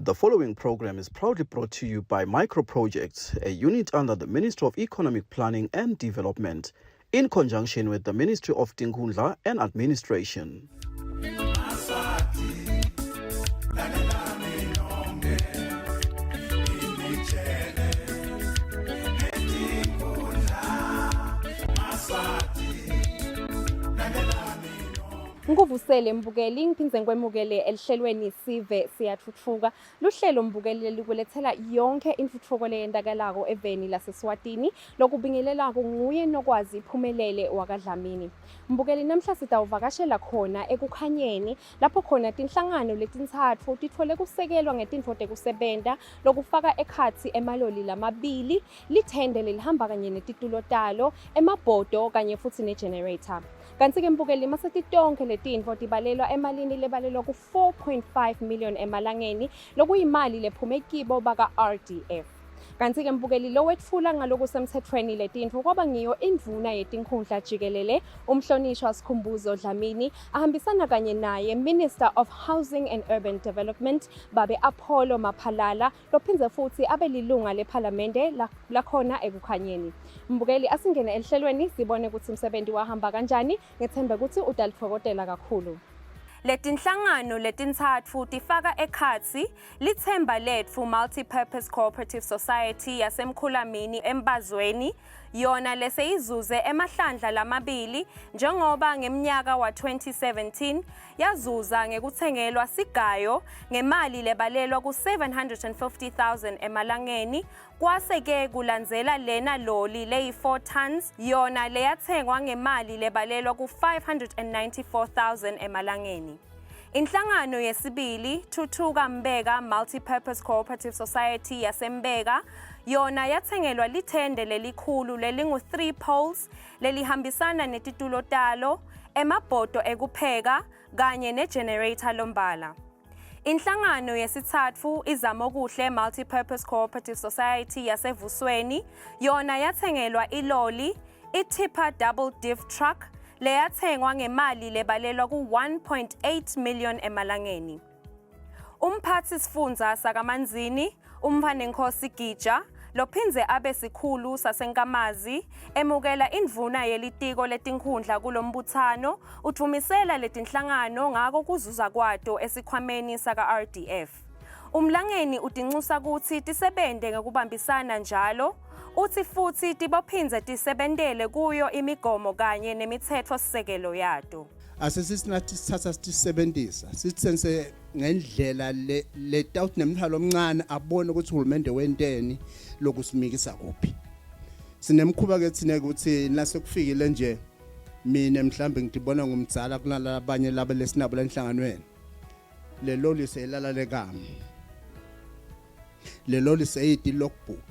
The following program is proudly brought to you by Micro Projects, a unit under the Ministry of Economic Planning and Development, in conjunction with the Ministry of Tinkhundla and Administration. Ngikuvusele mbukeli ngiphindze ngikwemukele elihlelweni Sive Siyathuthuka. Luhlelo mbukeli lelikulethela yonke intfutfuko leyentakalako eveni laseSwatini. Lokubingelelako nguye Nokwazi Phumelele wakaDlamini. Mbukeli namhla sitawuvakashela khona ekukhanyeni lapho khona tinhlangano letintsatfu titfole kusekelwa ngetintfo tekusebenta lokufaka ekhatsi emaloli lamabili, lithende lelihamba kanye netitulo talo, emabhodo kanye futsi ne-generator. Kantsi-ke mbukeli masetitonkhe letintfo tibalelwa emalini lebalelwa ku-4.5 million emalangeni lokuyimali lephume kibo baka-RDF. Kantsi-ke mbukeli lowetfula ngalokusemtsetfweni letintfo kwaba ngiyo indvuna yetinkhundla jikelele umhlonishwa Sikhumbuzo Dlamini ahambisana kanye naye Minister of Housing and Urban Development babe Apollo Maphalala lophindze futsi abe lilunga lephalamende lakhona ekukhanyeni. Mbukeli asingene elihlelweni sibone kutsi umsebenti wahamba kanjani ngethembe kutsi utalitfokotela kakhulu. Letinhlangano letintsatfu tifaka ekhatsi Lithemba Letfu Multi-Purpose Cooperative Society yaseMkhulamini eMbazweni yona leseyizuze emahlandla lamabili njengoba ngemnyaka wa-2017 yazuza ngekutsengelwa sigayo ngemali lebalelwa ku-750,000 emalangeni kwase-ke kulandzela lena loli leyi-4 tons yona leyatsengwa ngemali lebalelwa ku-594,000 emalangeni. Inhlangano yesibili, Thuthuka Mbeka Multi-Purpose Cooperative Society yaseMbeka, yona yatsengelwa lithende lelikhulu lelingu-3 poles lelihambisana netitulo talo, emabhodo ekupheka kanye ne-generator lombala. Inhlangano yesithathu iZamokuhle Multi-Purpose Cooperative Society yaseVusweni yona yathengelwa iloli i-tipper double diff truck leyathengwa ngemali lebalelwa ku-1.8 million emalangeni. Umphathi sifundza sakaManzini, uMntfwanenkosi Gija, lophindze abe sikhulu saseNkamazi, emukela indvuna yelitiko letinkhundla kulombutsano, udvumisela letinhlangano ngako kuzuza kwato esikhwameni saka-RDF. Umlangeni utincusa kutsi tisebente ngekubambisana njalo, utsi futsi tibophindze tisebentele kuyo imigomo kanye nemitsetfosisekelo yato. Asesithi nathi sithatha sitisebenzisa sitsense ngendlela le letawuthi nemntfwana lomncane abone ukuthi uhulumende wenteni lokusimikisa kuphi. Sinemkhuba ke thina ukuthi nasekufikile nje mina mhlambe ngitibona ngumdzala kunalabanye laba lesinabo lenhlanganweni. Le loli seyilala lekami. Le loli seyiti logbook.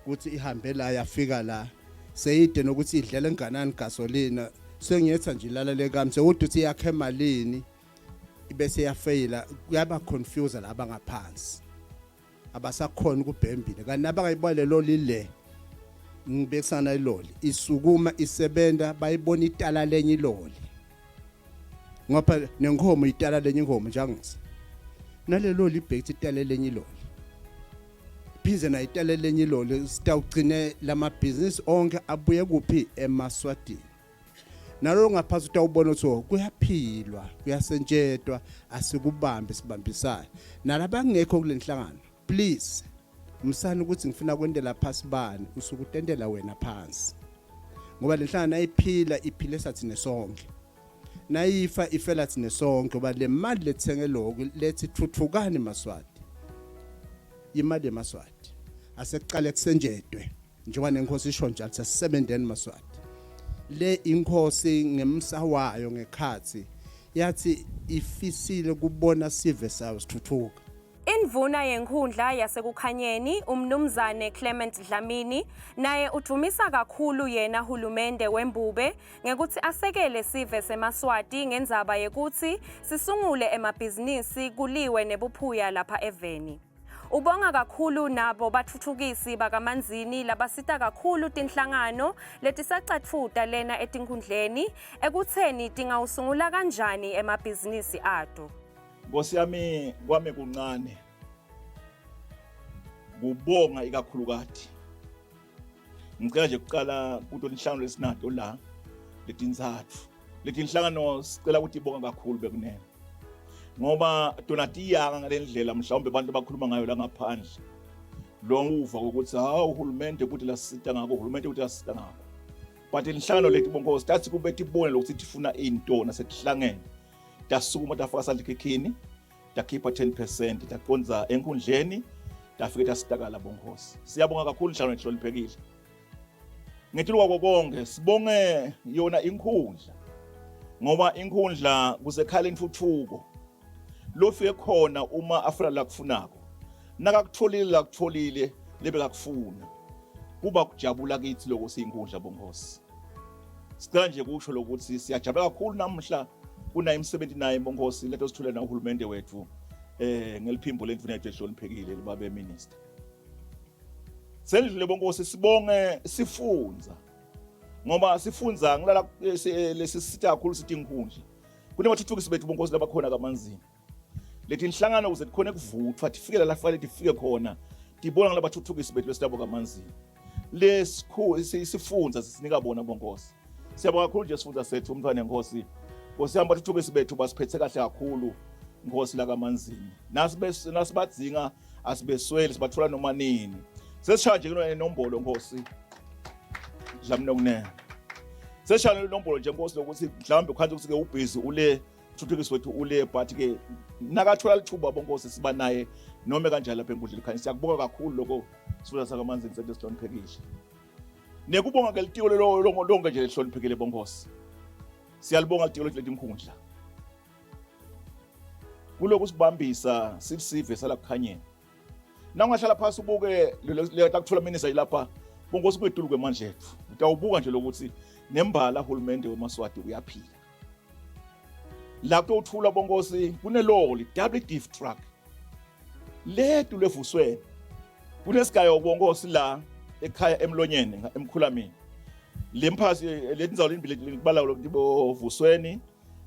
Ukuthi ihambe la yafika la seyide nokuthi idlela enganani gasolina sengiyetha nje ilala kami sewuthi uthi yakhe emalini ibese yafeyila kuyaba confuse laba ngaphansi abasakhona ukubhembile kanti nabangayibona leli le ngibekisana iloli isukuma isebenta bayibona itala lenye iloli ngoba nenkomo itala lenye inkomo njangise nalelo libhekthi itala lenye iloli phindze nayitale lenye iloli sitawugcine lamabhizinisi onke abuye kuphi emaswatini nalo ngaphansi utawubona ukuthi oh, kuyaphilwa kuyasentshetwa asikubambe sibambisane nalabangekho kule nhlangano please msani ukuthi ngifuna kwentela phasi bani usuke utentela wena phansi ngoba le nhlangano ayiphila iphile sathi nesonke nayifa ifela thina sonke ngoba le mali lethenge lokhu lethi thuthukani maswati imali yemaswati asekuqale kusenjedwe njengoba nenkosi isho njalo sasisebenzeni maswati le inkosi ngemsa wayo ngekhathi yathi ifisile kubona sive sayo sithuthuka Indvuna yenkhundla yaseKukhanyeni uMnumzane Clement Dlamini naye udvumisa kakhulu yena hulumende wembube ngekutsi asekele sive semaSwati ngendzaba yekutsi sisungule emabhizinisi kuliwe nebuphuya lapha eveni. Ubonga kakhulu nabo batfutfukisi bakaManzini labasita kakhulu tinhlangano letisacatfuta lena etinkhundleni ekutseni tingawusungula kanjani emabhizinisi ato. Nkosi yami kwami kuncane. Kubonga ikakhulukati. Ngicela nje kuqala kuto inhlangano lesinato la letintsatfu. Letinhlangano sicela ukuthi ibonga kakhulu bekunene. Ngoba tona tiyanga ngalendlela mhlawumbe abantu bakhuluma ngayo la ngaphandle. Lo uva ukuthi hawu uhulumende ukuthi lasisita ngako, uhulumende ukuthi lasisita ngako. But inhlangano leti bonkosi tathi kube tibone lokuthi tifuna into nasetihlangene. Tasukuma tafaka sandla ekhikhini takhipha 10% taqondza enkundleni tafike tasitakala bonkosi. Siyabonga kakhulu inhlangano ehloniphekile. Ngetulu kwako konke sibonge yona inkhundla ngoba inkhundla kusekhala intfutfuko lofike khona uma afuna la kufunako nakakutholile la kutholile lebekakufuna kuba kujabula kithi lokho siyinkundla bonkosi. Sicela nje kusho lokuthi siyajabula kakhulu namuhla kunayo imisebenzi naye bonkosi leto sithule na uhulumende wethu ngeliphimbo lendvuna yethu ehloniphekile libabe minister. Sendlule bonkosi sibonge sifunza ngoba sifunza ngilala lesisitha kakhulu sithi inkundla kunebathuthukisi bethu bonkosi labakhona kamanzini leti inhlangano ukuze tikhone kuvuthwa tifikele la kufanele tifike khona tibona ngalabathuthukisi bethu lesilabo kamanzini lesikhu sifunza sisinika bona bonkosi. Siyabonga kakhulu nje sifunza sethu umntwana enkosi. Nkosi yami bathuthukisi bethu basiphethe kahle kakhulu Nkosi la kamanzini. Nasibadzinga asibesweli sibathola noma nini. Sesishaya nje inombolo Nkosi. Dlamini okunene. Sesishaya inombolo nje Nkosi lokuthi mhlawumbe ukhanze ukuthi ke ubhizi ule thuthukisi wethu ule but ke nakathola lithuba bonkosi siba naye noma kanjani lapha enkundleni khanye. Siyakubonga kakhulu lokho sifunda sakamanzini sethu sihloniphekile. Nekubonga ke litiko lonke nje lihloniphekile bonkosi. Siyalibonga litiko lethu letinkhundla. Kuloku sibambisa silisive salakukhanyeni. Nawungahlala phansi ubuke leyakuthola minister lapha bonkosi kwetulu kwemandla ethu. Utawubuka nje lokuthi nembala hulumende wemaswati uyaphila. La kutothula bonkosi kuneloli double diff truck. Letu levusweni. Kunesigayo bonkosi la ekhaya emlonyeni emkhulamini. Lemphasi letindzawo lembili kubala bovusweni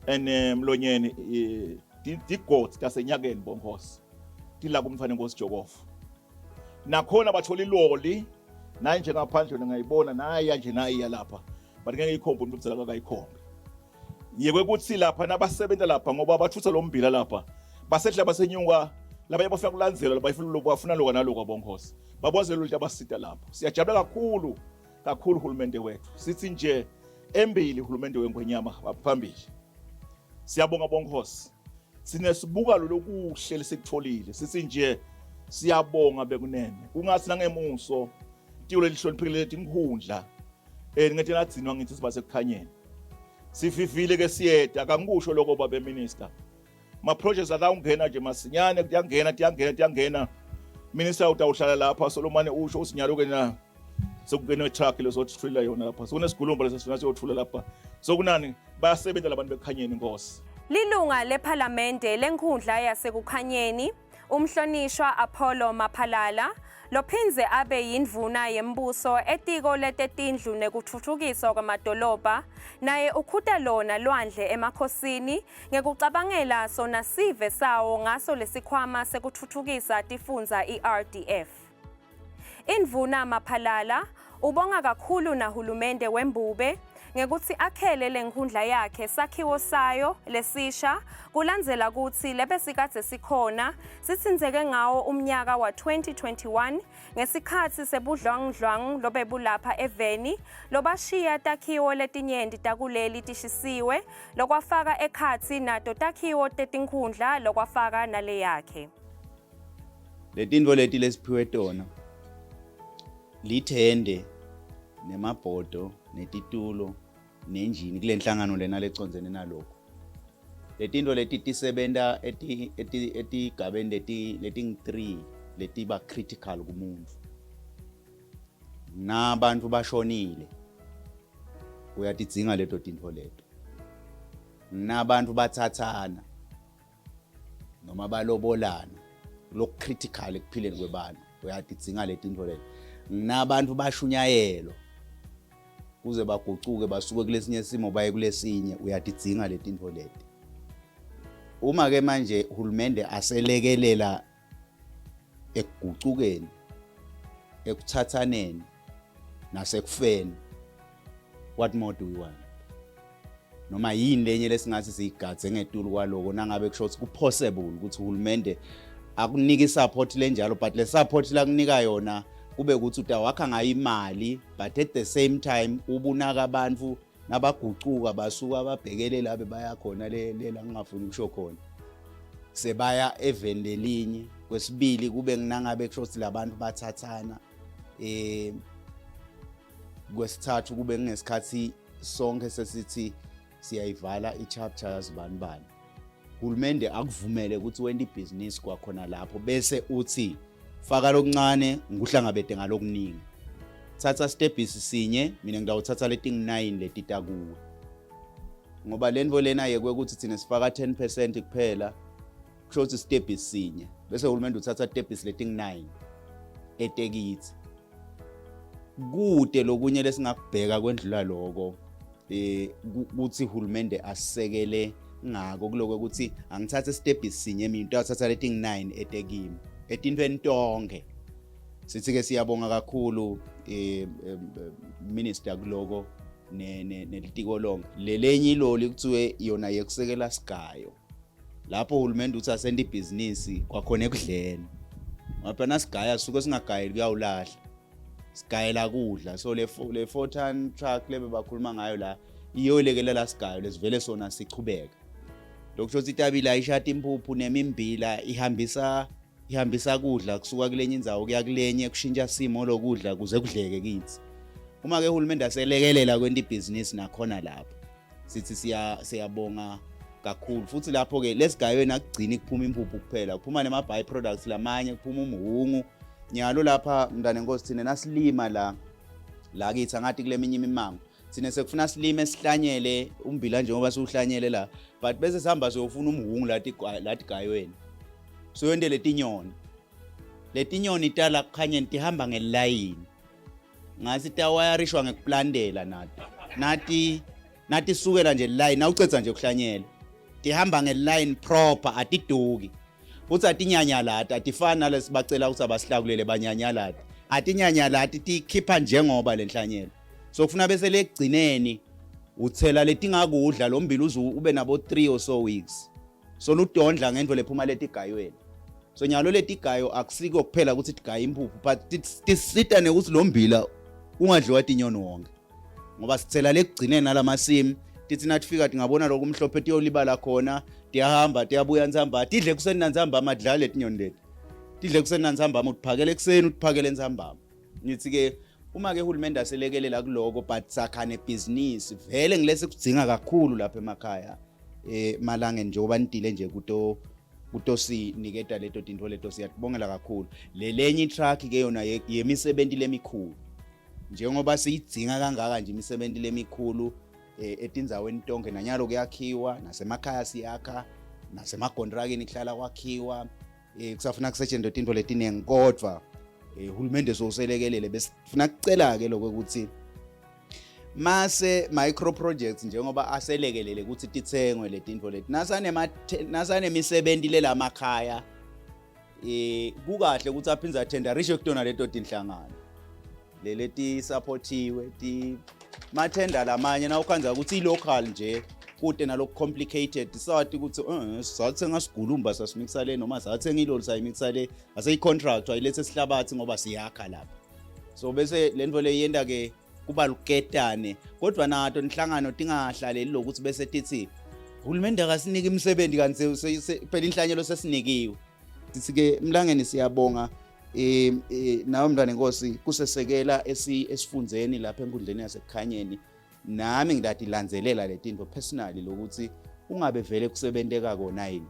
and emlonyeni tigodzi tasenyakeni bonkosi. Tila kumfana inkosi Jokofu. Nakhona bathola iloli nayi nje ngaphandle ngayibona nayi nje nayi lapha. But ngeke ikhombe umuntu omdala akayikhombe. Yekwe kuthi lapha nabasebenza lapha ngoba bathutha lo mbila lapha basehla basenyuka labanye bafuna kulandzela labafuna bafuna lokho naloko bonkosi babonze lolu abasita lapho. Siyajabula kakhulu kakhulu uhulumende wethu. Sithi nje embili uhulumende wengwenyama phambili. Siyabonga bonkosi. Sine sibuka lokuhle lesikutholile. Sithi nje siyabonga bekunene. Kungathi nangemuso tiko lelihloniphekile letinkhundla ngithi nagcinwa ngithi siba sekukhanyeni. Sififile ke siyeda kangikusho lokho babe minister. Ma projects atawungena nje masinyane kuyangena kuyangena kuyangena. Minister utawuhlala lapha solomane usho usinyalo ke na sekungena truck lesothula yona lapha. Sekunesigulumba lesifuna siyothula lapha. Sokunani bayasebenza labantu bekukhanyeni inkosi. Lilunga lephalamende lenkhundla yasekukhanyeni umhlonishwa Apollo Maphalala lophindze abe yindvuna yembuso etiko letetindlu nekutfutfukiswa kwamadolobha naye ukhuta lona lwandle emakhosini ngekucabangela sona sive sawo ngaso lesikhwama sekutfutfukisa tifundza iRDF. Indvuna Maphalala ubonga kakhulu nahulumende wembube ngekutsi akhele lenkhundla yakhe sakhiwo sayo lesisha kulandzela kutsi lebesikadze sikhona sitsintseke ngawo umnyaka wa-2021 ngesikhatsi sebudlwangudlwangu lobebulapha eveni lobashiya takhiwo letinyenti takuleli tishisiwe lokwafaka ekhatsi nato takhiwo tetinkhundla lokwafaka naleyakhe. Letintfo leti lesiphiwe tona lithende nemabhodo netitulo nenjini kule nhlangano lena lecondzene nalokho. Letintfo leti tisebenta etigabeni leti letingu-3 letiba critical kumuntu. Nabantu bashonile uyatidzinga leto tintfo leto. Nabantu bathathana noma balobolana lokucritical ekuphileni kwebantu uyatidzinga letintfo leti. Nabantu bashunyayelwa kuze bagucuke basuke kulesinye isimo baye kulesinye uyatidzinga letintfo leti. Uma ke manje uhulumende aselekelela ekugucukeni ekuthathaneni nasekufeni what more do we want noma yini lenye lesingathi siyigadze ngetulu kwaloko nangabe kusho ukuthi kupossible ukuthi uhulumende akunike isupport lenjalo but le support lakunika yona kube ukuthi utawakha ngayo imali but at the same time ubunaka abantu nabagucuka basuka babhekele la bebaya khona le la ngingafuni ukusho khona sebaya eveni lelinye kwesibili kube nginangabe kusho ukuthi labantu bathathana eh kwesithathu kube ngesikhathi sonke sesithi siyayivala i-chapter yazibanibani hulumende akuvumele ukuthi wente ibhizinisi kwakhona lapho bese uthi faka lokuncane ngikuhlangabede ngalokuningi thatha stebhisi sinye mina ngidawuthatha letingu-9 letita kuwe ngoba le nto lena yekwe ukuthi thina sifaka 10 percent kuphela kusho ukuthi stebhisi sinye bese uhulumende uthatha tebhisi letingu-9 etekithi kude lokunye lesingakubheka kwendlula loko eh ukuthi uhulumende asekele ngako kuloko ukuthi angithathe step sinye mina into athatha leti 9 etekimi etintweni tonke sithi ke siyabonga kakhulu eh, eh minister kuloko nelitiko lonke lelenye iloli kuthiwe yona yekusekela sigayo lapho uhulumende uthi asente ibhizinisi kwakhona ekudleni ngoba phela nasigaya suke singagayeli kuyawulahla sigayela kudla so le le 4 ton truck lebe bakhuluma ngayo la iyolekelela sigayo lesivele sona sichubeka lokusho ukuthi itabila ishata impuphu nemimbila ihambisa ihambisa kudla kusuka kulenye indzawo kuya kulenye kushintsha simo lokudla kuze kudleke kithi uma ke uhulumende aselekelela kwenta ibhizinisi nakhona lapho sithi siya siyabonga kakhulu futhi lapho ke lesigayweni akugcini kuphuma impuphu kuphela kuphuma nema by products lamanye kuphuma umhungu nyalo lapha mntana enkosi thina nasilima la la kithi angathi kuleminye imimango thina sekufuna silime sihlanyele umbila njengoba siwuhlanyele la but bese sihamba siyofuna umhungu lathi lathi gayweni soyonte letinyoni letinyoni tala kukhanyeni tihamba ngelayini ngathi tawayarishwa ngekuplantela nato nati nati sukela nje line nawucedza nje kuhlanyela tihamba ngeline proper atiduki futhi atinyanyalati atifani nalesibacela ukuthi abasihlakulele banyanyalati atinyanyalati tikhipha njengoba lenhlanyelo so kufuna bese lekugcineni uthela letingakudla lo mbila uze ube nabo 3 or so weeks so ludondla ngento lephuma letigayweni so nyalo letigayo akusiko kuphela ukuthi tigaya impuphu but tisita nekuthi lo mbila ungadliwa tinyoni wonke ngoba sithela lekugcineni nalamasimi tithi natifika tingabona lokhu umhlophe tiyolibala khona tiyahamba tiyabuya ntsambama tidle ekuseni nantsambama dlala letinyoni leti tidle ekuseni nantsambama utiphakele ekuseni utiphakele ntsambama ngithi-ke uma-ke uhulumende aselekelela kuloko but sakha nebhizinisi vele ngilesi kudzinga kakhulu lapha emakhaya eh malangeni njengoba nidile nje kuto kutosiniketa leto tinto leto siyakubongela kakhulu lelenye itruck ke yona yemisebenzi lemikhulu njengoba siyidzinga kangaka nje imisebenzi lemikhulu eh, etindzaweni tonke nanyalo kuyakhiwa nasemakhaya siyakha nasemagontrakini kuhlala kwakhiwa eh kusafuna kusetshenzwe tinto letiningi kodwa eh uhulumende sowuselekelele besifuna kucela ke lokho ukuthi mase micro projects njengoba aselekelele ukuthi tithengwe letinto leti nasanema nasanemisebenzi lelamakhaya eh kukahle ukuthi aphindze athendarishe kutona leto tinhlangano leleti supportiwe ti mathenda lamanye nawukhanza ukuthi i-local nje kude naloku complicated sathi ukuthi eh sathenga sigulumba sasimixa le noma sathenga iloli sayimixa le aseyi-contract ayilethe sihlabathi ngoba siyakha lapha so bese le nto le yenta ke kuba luketane kodwa nato inhlangano tingahlaleli lokuthi bese tithi uhulumende akasinike imisebenzi kanti phela inhlanyelo sesinikiwe sithi ke mlangeni siyabonga eh, eh nawe mntwana enkosi kusesekela esifundzeni lapha enkundleni yasekukhanyeni nami ngidadilandzelela letinto personally lokuthi ungabe vele kusebenteka kona yini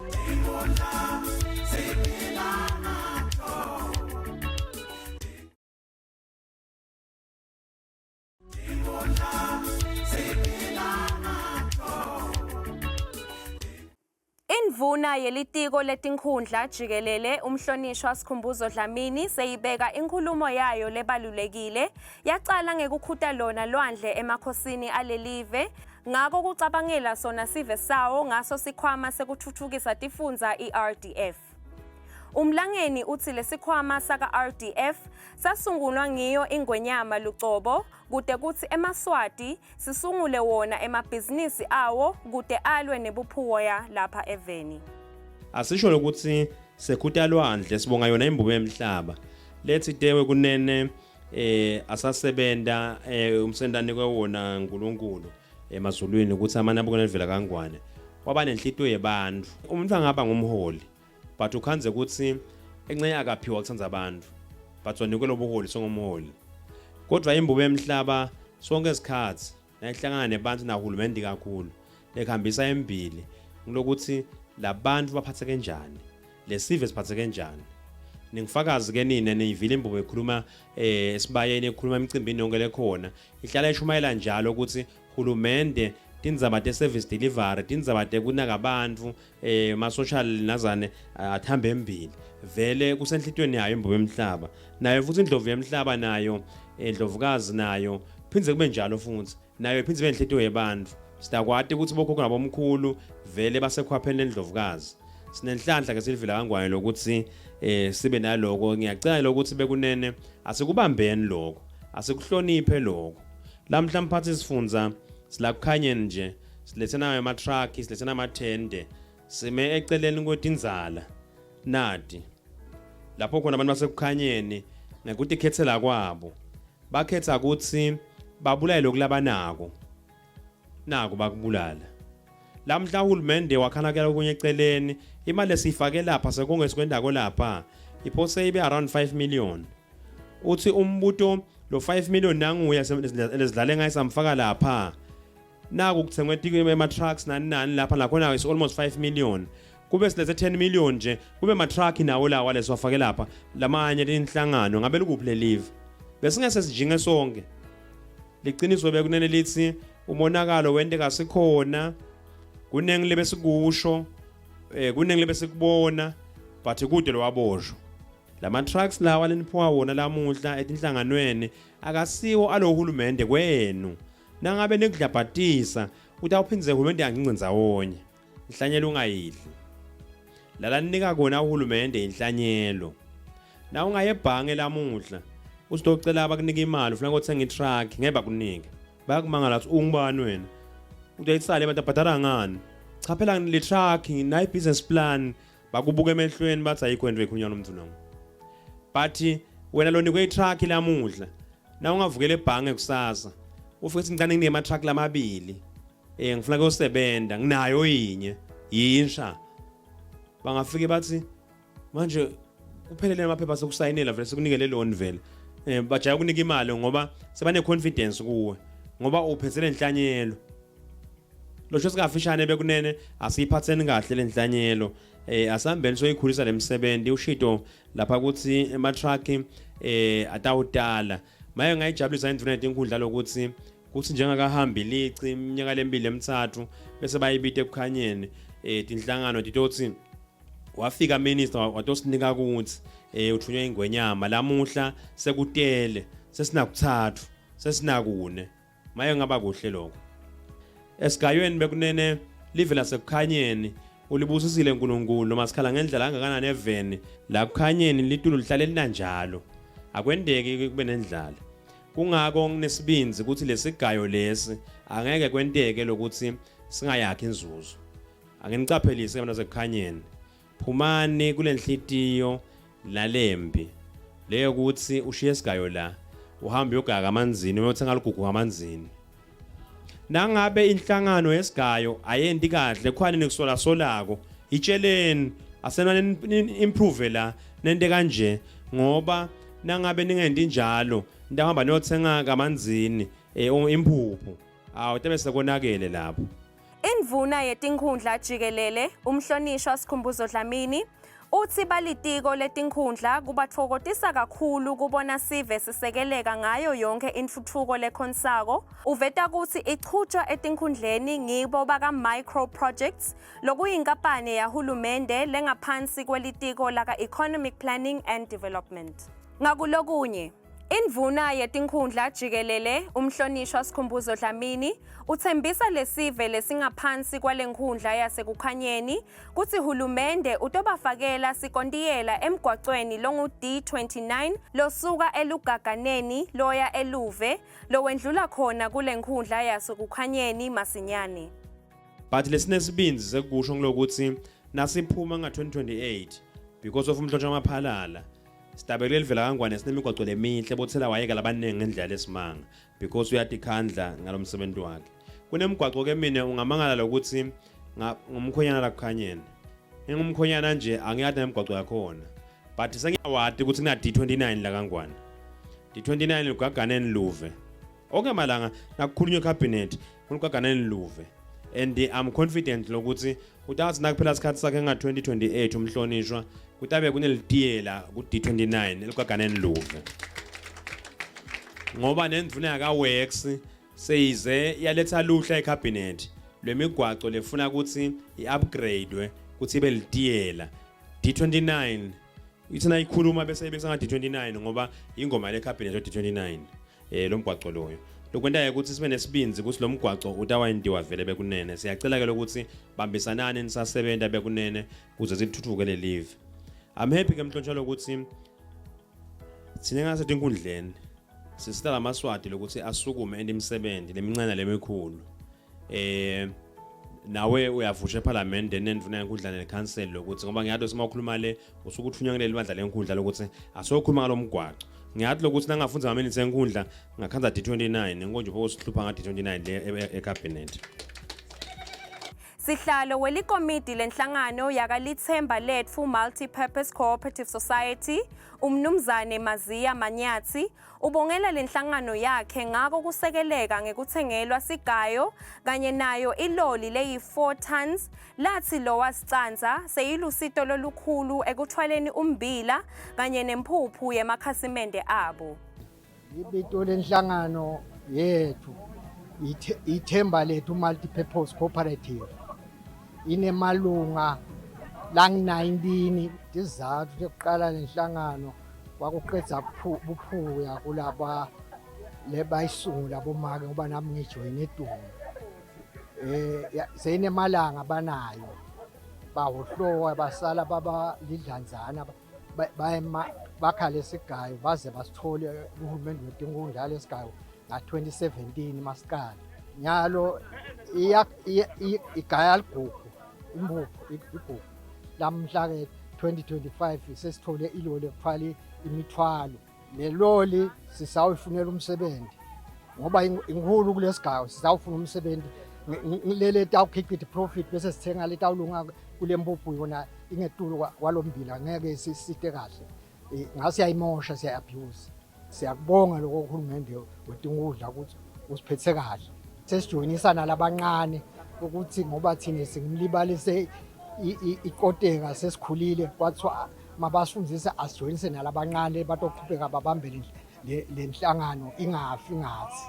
Indvuna yelitiko letinkhundla jikelele umhlonishwa Sikhumbuzo Dlamini seyibeka inkhulumo yayo lebalulekile yacala ngekukhuta lona lwandle emakhosini alelive ngako kucabangela sona sive sawo ngaso sikhwama sekutfutfukisa tifundza iRDF. Umlangeni utsi lesikhwama saka-RDF sasungulwa ngiyo iNgwenyama lucobo kute kutsi emaSwati sisungule wona emabhizinisi awo kute alwe nebuphuwoya lapha eveni. Asisho lokuthi sekhuta lwandle sibonga yona imbube yemhlaba lethi tewe kunene eh asasebenta eh umsentane kwewona uNkulunkulu emazulwini ukuthi amane abukene livela kangwane waba nenhlitiyo yebantu umuntu angaba ngumholi but ukhandze ukuthi encenye akaphiwa kuthanda abantu but wanikwe lobuholi songumholi kodwa imbube yemhlaba sonke isikhathi nayihlangana nebantu nahulumende kakhulu lekuhambisa embili ngilokuthi labantu baphatheke njani lesive siphatheke njani ningifakazi ke nina niyivile imbube ekhuluma eh esibayeni ekhuluma emicimbini yonke lekhona ihlala ishumayela njalo ukuthi hulumende tindzaba te-service delivery tindzaba tekunaka bantfu eh ma-social nazane eh, athambe embili vele kusenhlitweni yayo imbobo yemhlaba nayo futhi indlovu yemhlaba nayo eh, indlovukazi nayo phindze kube njalo futhi nayo iphindze ibe inhlitiyo yebantfu sidakwati ukuthi bokhokho nabomkhulu vele basekhwapheni lendlovukazi sinenhlanhla ke silivila kangwane lokuthi eh sibe naloko ngiyacela lokuthi bekunene asikubambeni lokho asikuhloniphe lokho lamhla mphathi sifundza silakukhanyeni nje silethe nayo ama-truck silethe namathende sime eceleni kwetindzala nati lapho khona abantu basekukhanyeni ngekutikhethela kwabo bakhetha ukuthi babulale lokhu labanako naku bakubulala lamhla uhulumende wakhanakela okunye eceleni imali esiyifake lapha sekonke esikwendako lapha iphose ibe around 5 million uthi umbuto lo 5 million nanguya lesidlale ngaye samfaka lapha naku kuthengwe ema-trucks nani nani lapha nakhona is almost 5 million kube silethe 10 million nje kube ma-truck nawo lawa lesiwafake lapha lamanye linhlangano ngabe likuphi le live besingese sijinge sonke liqiniso bekunene lithi umonakalo wenteka sikhona kuningi lebesikusho eh kuningi lebesikubona but kude lowaboshwa lama trucks lawa leniphiwa wona lamuhla etinhlanganweni akasiwo alohulumende kwenu Nangabe nikudlabhatisa utawuphindze uhulumende ancince ndzawonye. Inhlanyelo ungayidli. Lala ninika kona uhulumende inhlanyelo. Na ungaye ebhange lamuhla usitocela abakunika imali ufuna kuthenga itruck ngeke bakunike. Bayakumangala ukuthi ungubani wena. Utayisale abantu abhadala ngani? Cha phela le truck nayi business plan bakubuka emehlweni bathi ayikho into ekhulunywa nomntu lo. But wena lonikwe itruck lamuhla na ungavukela ebhange kusasa ufike uthi ngicane nginema truck lamabili eh ngifuna kuyosebenza nginayo yinye yinsha bangafike bathi manje kuphelele amaphepha sokusayinela vele sikunikele loan vele eh bajaya ukunika imali ngoba sebane confidence kuwe ngoba uphethe lenhlanyelo losho sikafishane bekunene asiyiphatheni kahle lenhlanyelo eh asihambeni soyikhulisa lemsebenzi ushito lapha kuthi ema truck eh atawutala maye ngayijabulisa indvuna yetinkundla lokuthi kuthi njengakahambi lici iminyaka lembili emithathu bese bayibita ekukhanyeni eh tinhlangano titothi wafika minister watosinika kuthi eh uthunywa ingwenyama lamuhla sekutele sesinakuthathu sesinakune Maye ngaba kuhle lokho. Esigayweni bekunene live lasekukhanyeni ulibusisile uNkulunkulu noma sikhala ngendlela kangakanani eveni la kukhanyeni litulu lihlale linanjalo akwendeki kube nendlala kungako nginesibinzi ukuthi lesigayo lesi angeke kwenteke lokuthi singayakhi inzuzo anginicaphelise abantu sekukhanyeni Phumani kulenhlitiyo nalembi leyo kuthi ushiye isigayo la uhambe uyogaka amanzini uyothenga lugugu amanzini nangabe inhlangano yesigayo ayenti kahle khwani nikusola solako itsheleni asenwane improve la nente kanje ngoba nangabe ningenti njalo nitahamba niyothenga kamanzini eh, imphuphu awu tebe sekonakele lapho Indvuna yetinkhundla jikelele umhlonishwa Sikhumbuzo Dlamini utsi balitiko letinkhundla kubatfokotisa kakhulu kubona sive sisekeleka ngayo yonkhe intfutfuko lekhonsako. Uveta kutsi ichutjwa etinkhundleni ngibo baka-Micro Projects lokuyinkapane yahulumende lengaphansi kwelitiko laka-Economic Planning and Development. Ngakulokunye, Indvuna yetinkhundla jikelele umhlonishwa Sikhumbuzo Dlamini uthembisa lesive lesingaphansi kwalenkhundla yasekukhanyeni kutsi hulumende utobafakela sikontiyela emgwacweni longu-D29 losuka elugaganeni loya eLuve lowendlula khona kulenkhundla yasekukhanyeni masinyane. But lesinesibindzi sekusho ngilokuthi nasiphuma nga-2028 because of umhlontsha wamaphalala sidabe kuleli vela kangwane sinemigwaco lemihle bothela wayeka labaningi ngendlela lesimanga because uyatikhandla ngalomsebenzi wakhe kunemgwaco ke mina ungamangala lokuthi ngumkhonyana la kukhanyeni ngingumkhonyana nje angiyati nemigwaco yakhona but sengiyawati ukuthi kuna D29 la kangwane D29 lugaganeni luve Onke malanga nakukhulunywa cabinet uLugaganeni Luve and I'm confident lokuthi utathi nakuphela isikhathi sakhe nga 2028 umhlonishwa kutabe kunelitiyela ku D29 eLugaganeni Luve ngoba nendvuna yakaWorks seyize yaletha luhla ecabinet lwemigwaco lefuna ukuthi i-upgradewe ukuthi ibe litiyela D29 ithi nayikhuluma bese ibekisa nga D29 ngoba ingoma le cabinet yo D29 eh lo mgwaco loyo lokwentayo ukuthi sibe nesibindzi ukuthi lo mgwaco utawayintiwa vele bekunene siyacela ke lokuthi bambisanani nisasebenza bekunene kuze sithuthuke le live i'm happy ke mhlontsha lokuthi thina ngase tinkundleni sisita lamaswati lokuthi asukume ente imisebenzi lemincane lemikhulu eh nawe uyavusha eParliament nendvuna yenkundla nekhanseli lokuthi ngoba ngiyazi ukuthi uma ukhuluma le usuke uthunywa kuleli bandla lenkundla lokuthi asokhuluma ngalomgwaco ngiyazi lokuthi nangafunza ngamini senkundla ngakhanza D29 nkonje pho usihlupha nga D29 le ecabinet Sihlalo welikomidi lenhlangano yakalithemba letfu Multi-Purpose Cooperative Society uMnumzane Maziya Manyathi Ubongela lenhlangano yakhe ngako kusekeleka ngekuthengelwa sigayo kanye nayo iloli leyi-4 tons lathi lowa sicansa seyilusito lolukhulu ekuthwaleni ummbila kanye nemphuphu yemakhasimende abo. Ibito lenhlangano yethu ithemba lethu multi-purpose cooperative inemalunga langu-19 izizathu sokuqala lenhlangano kwakuqedza buphuya kulaba lebayisungula bomake ngoba nami ngijoyine edumo eh seyinemalanga banayo bahohlowa basala baba lidlanzana bayema bakha lesigayo baze basithole uhulumeni wetinkundla lesigayo nga-2017 masiqala nyalo igaya ligugu impuphu igugu lamhla-ke 2025 sesithole iloli ekuthwala imithwalo le loli sisawufunela umsebenzi ngoba inkulu kulesigaba sisawufuna umsebenzi lele tawukhiqita profit bese sithenga letawulunga kule mpuphu yona ingetulu kwalombila ngeke sisite kahle eh, ngase siyayimosha siyayi-abuse siyakubonga lokho uhulumende wetinkundla ukuthi usiphethe kahle sesijoyinisa nalabancane ukuthi ngoba thina singimlibalise ikoteka sesikhulile kwathiwa mabasifundise asijoyinise nalabancane batoqhubeka babambe le nhlangano ingafi ngathi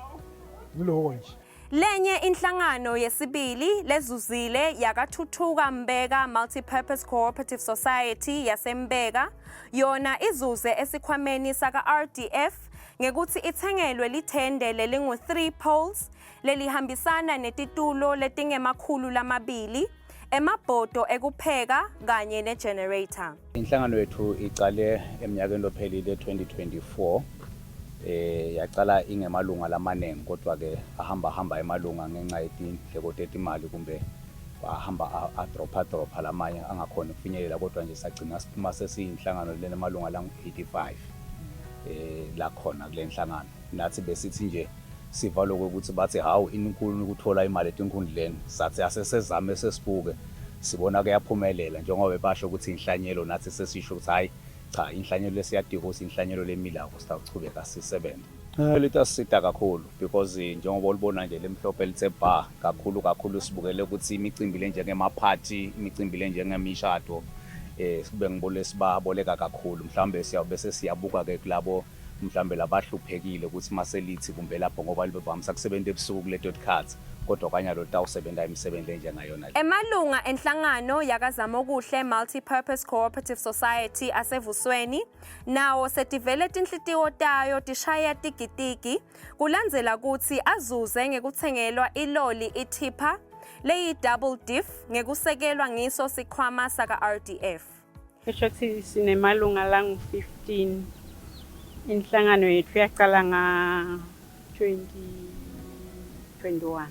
ngiloko nje Lenye inhlangano yesibili lezuzile yakaThuthuka Mbeka Multipurpose Cooperative Society yaseMbeka yona izuze esikhwameni saka-RDF ngekuthi ithengelwe lithende lelingu-3 poles lelihambisana netitulo letingemakhulu lamabili emabhodo ekupheka kanye ne-generator. Inhlangano yethu icale eminyakeni lophelile 2024 eh yacala ingemalunga lamaningi kodwa ke ahamba hamba emalunga ngenxa yetindleko tetimali kumbe ahamba adropha dropha lamanye angakhoni ukufinyelela kodwa nje sagcina siphuma sesiyinhlangano lenemalunga langu-85 eh la khona kule nhlangano nathi besithi nje siva lokho ukuthi bathi hawu inkulu ukuthola imali etinkhundleni sathi asesezame sesibuke sibona kuyaphumelela njengoba bebasho ukuthi inhlanyelo nathi sesisho ukuthi hayi cha inhlanyelo lesiyadika ukuthi inhlanyelo lemilako sitawuchubeka sisebenze eh, litasisita kakhulu because njengoba ulibona nje lemhlophe lithe bha kakhulu kakhulu sibukele ukuthi imicimbi lenjengemaphathi imicimbi lenjengemishado eh kube ngibole sibaboleka kakhulu mhlawumbe siyawube sesiyabuka ke kulabo mhlambe labahluphekile ukuthi maselithi kumbe lapho ngoba libevamisa kusebenza ebusuku kuleto tikhatsi kodwa kwanyalo litawusebenta imisebenzi lenjengayona le. Emalunga enhlangano yakaZamokuhle Multi-Purpose Cooperative Society asevusweni nawo setivele tinhlitiyo tayo tishaya tigitigi kulandzela kutsi azuze ngekutsengelwa iloli ithipha leyi-double diff ngekusekelwa ngiso sikhwama saka-RDF. Kusho ukuthi sinemalunga langu-15. Inhlangano yethu yaqala nga-2021.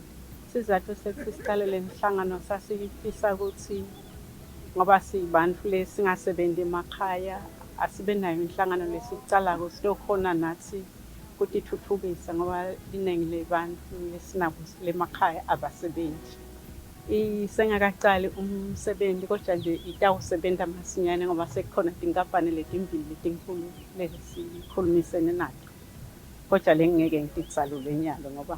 Sizathu sekuthi siqale le nhlangano sasifisa ukuthi ngoba siyibantfu lesingasebenzi emakhaya asibe nayo inhlangano lesicalako siyokhona nathi kutithuthukisa ngoba liningi lebantfu lesinabo lemakhaya abasebenzi. Isengakacali umsebenzi kodwa nje itawusebenza masinyane ngoba sekukhona tinkampani letimbili letinkulu lesikhulumisene nato. Kodwa lengingeke ngitidzalule nyalo ngoba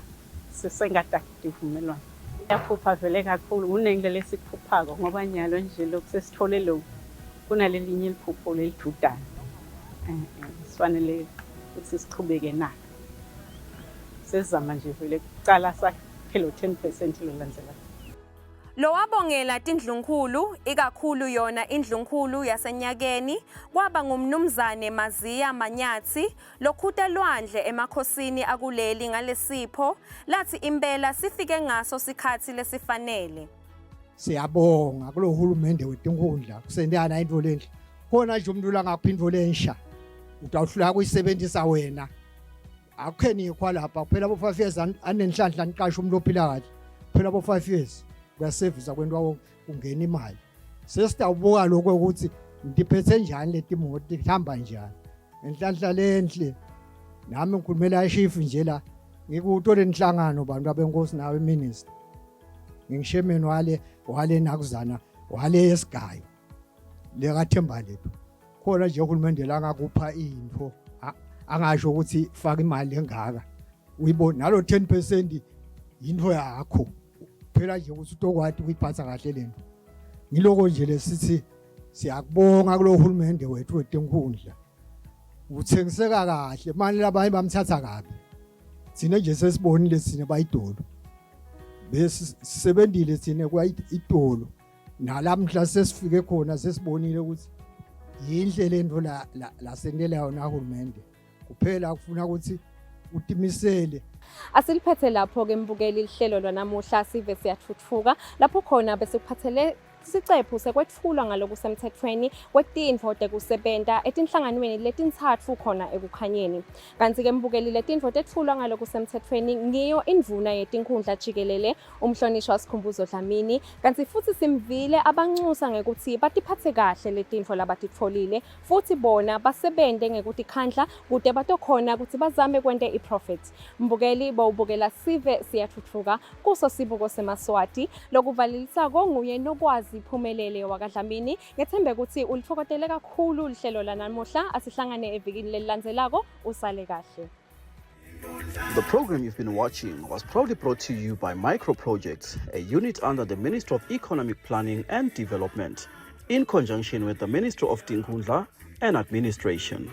sisengatakuvumelwano. Iyaphupha vele kakhulu kuningi lesikuphuphako ngoba nyalo nje lokhu sesithole lokhu kunalelinye liphupho lelidudane. Sifanele ukuthi sichubeke nalo. Sesizama nje vele kucala sakhe lo 10% lolandzelako. Lowabongela tindlunkhulu, ikakhulu yona indlunkhulu yaseNyakeni, kwaba nguMnumzane Maziya Manyatsi lokhuta lwandle emakhosini akuleli ngalesipho lathi impela sifike ngaso sikhatsi lesifanele. Siyabonga kulo hulumende wetinkhundla kusentana intfo lenhle. Khona nje umuntu langakupha intfo lensha utawuhluleka kuyisebenzisa wena. Akukho lapha kuphela bo 5 years anenhlanhla niqashe umuntu ophila kahle. Kuphela bo 5 years kuyasevisa kwento kungena imali. Sesitawubuka lokho ukuthi ngiphethe njani leti moto tihamba njani. Enhlanhla lenhle nami ngikhulumela ishifu nje la ngikuto lenhlangano bantu abenkosi nawe minister. Ngingishemeni wale wale nakuzana wale esigayo lekathemba lethu. Khona nje uhulumende la ngakupha into angasho ukuthi faka imali engaka uyibona nalo 10% into yakho phela nje ukuthi utokwati ukuyiphatha kahle lento ngiloko nje lesithi siyakubonga kulo hulumende wethu wetinkhundla uthengiseka kahle manje labanye bamthatha kabi thina nje sesibonile thina bayidolo besisebenzile thina kwa idolo nalamhla sesifike khona sesibonile ukuthi yinhle lento la lasentela yona uhulumende kuphela kufuna ukuthi utimisele. Asiliphethe lapho-ke mbukeli lihlelo lwanamuhla sive siyathuthuka lapho khona besikuphathele sicephu sekwetfulwa ngalokusemthethweni kwetintfo tekusebenta etinhlanganweni letintsatfu khona ekukhanyeni. Kantsi-ke mbukeli letintfo tetfulwa ngalokusemthethweni ngiyo indvuna yetinkhundla jikelele umhlonishwa Sikhumbuzo Dlamini kantsi futsi simvile abancusa ngekutsi batiphatse kahle letintfo labatitfolile futhi bona basebente ngekutikhandla kute batokhona kutsi bazame kwente i-profit. Mbukeli bowubukela Sive Siyathuthuka kuso sibuko semaSwati. Lokuvalelisako nguye Nokwazi Phumelele wakaDlamini. Ngethembe kutsi ulitfokotele kakhulu lihlelo lanamuhla. Asihlangane evikini lelilandzelako. Usale kahle. The program you've been watching was proudly brought to you by Micro Projects, a unit under the Ministry of Economic Planning and Development, in conjunction with the Ministry of Tinkhundla and Administration.